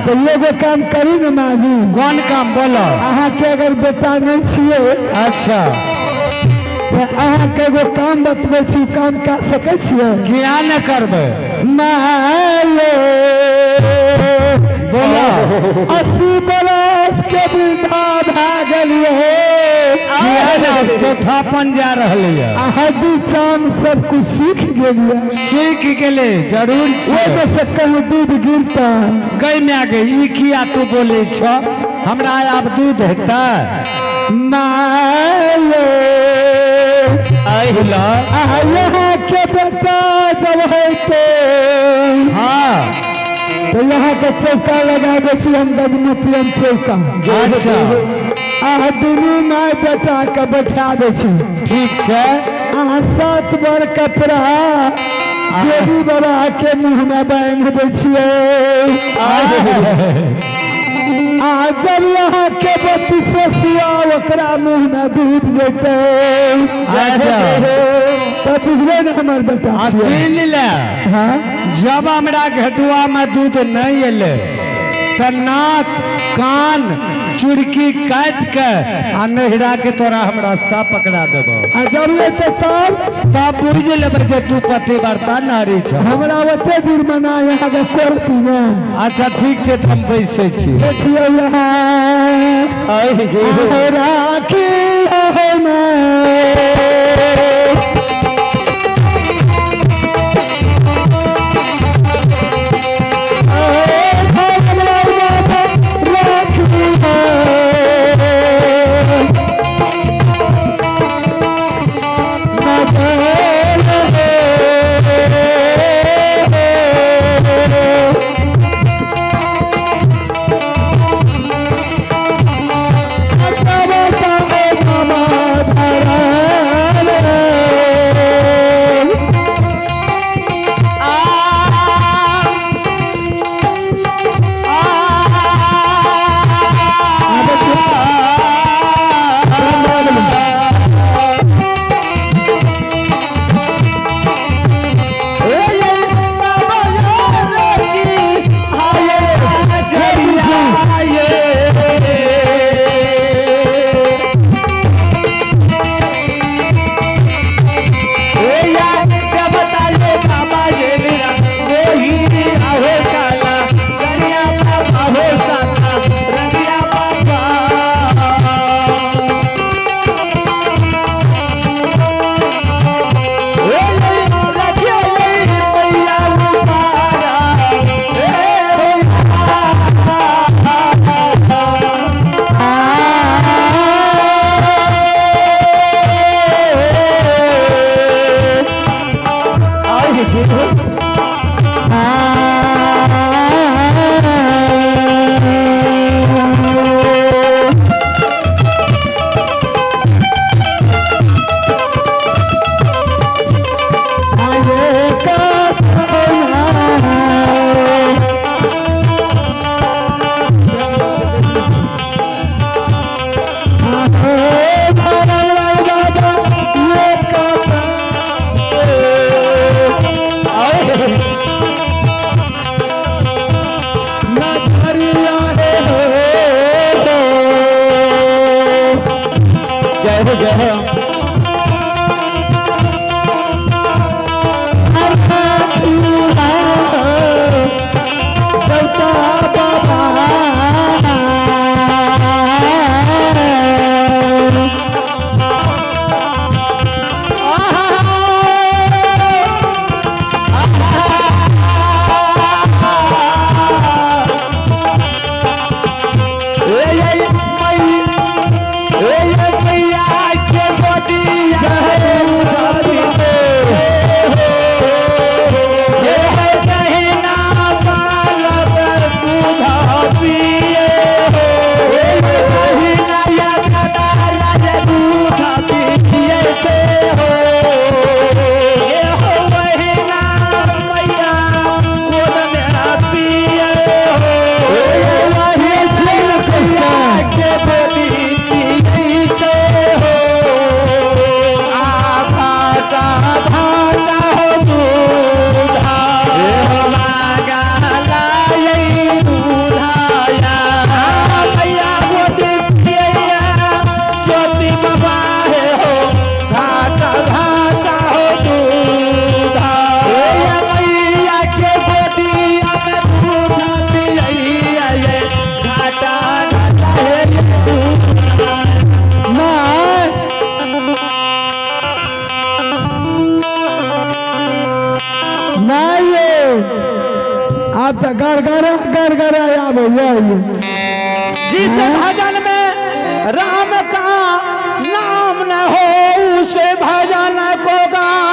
तऽ एगो काम करू ने माजी। कोन काम बोलो? अहाँके अगर बेटा नहि छियै, अच्छा, तऽ अहाँके एगो काम बतबै छी, काम कऽ सकै छियै? किया ने करबै। माये, बोलो। 80 बरस के वृद्धा भए गेलियै। किया ने, चौथापन जा रहलै यऽ। आ हड्डी चाम सब कुछ सीख गेलियै। सीख गेलै जरूर छियै। ओहिमे से कहूँ दूध गिरता? गई माय गई, ई किया तू बोलै छ? हमरा आब दूध हेतै? माये, अहिला। आ यहाँ के बेटा जब हेतै, तो यहाँ के चौका लगा दै छी हम, गजमतियन चौका। आ दुनू माय बेटा के बैठा दै छी। ठीक छै। अहाँ 7 बर कपड़ा देवी बाबा के मुँह में बान्हि दै छियै। आ जब यहाँ के बच्ची सोसिया ओकरा मुँह में दूध जेतै, तऽ बुझबै ने हमर बेटा आ छियै। सुनि ले। हाँ। जब हमरा घटुआ में दूध नहीं एलै तऽ नाक कान चुरकी काटि के आ नहिरा के तोरा हम रास्ता पकड़ा देबो। आ जब एतै तब? तब बुझि लेबै जे तू पतिव्रता नारी छ। हमरा ओते जुर्माना यहाँ के करती ने। अच्छा, ठीक छै, तऽ हम बैसै छी। देखियौ यहाँ राखी जय हो, जय हो। गड़गड़ा गड़गड़ा आबै ये। जिस भजन में राम का नाम न हो उस भजन को गा।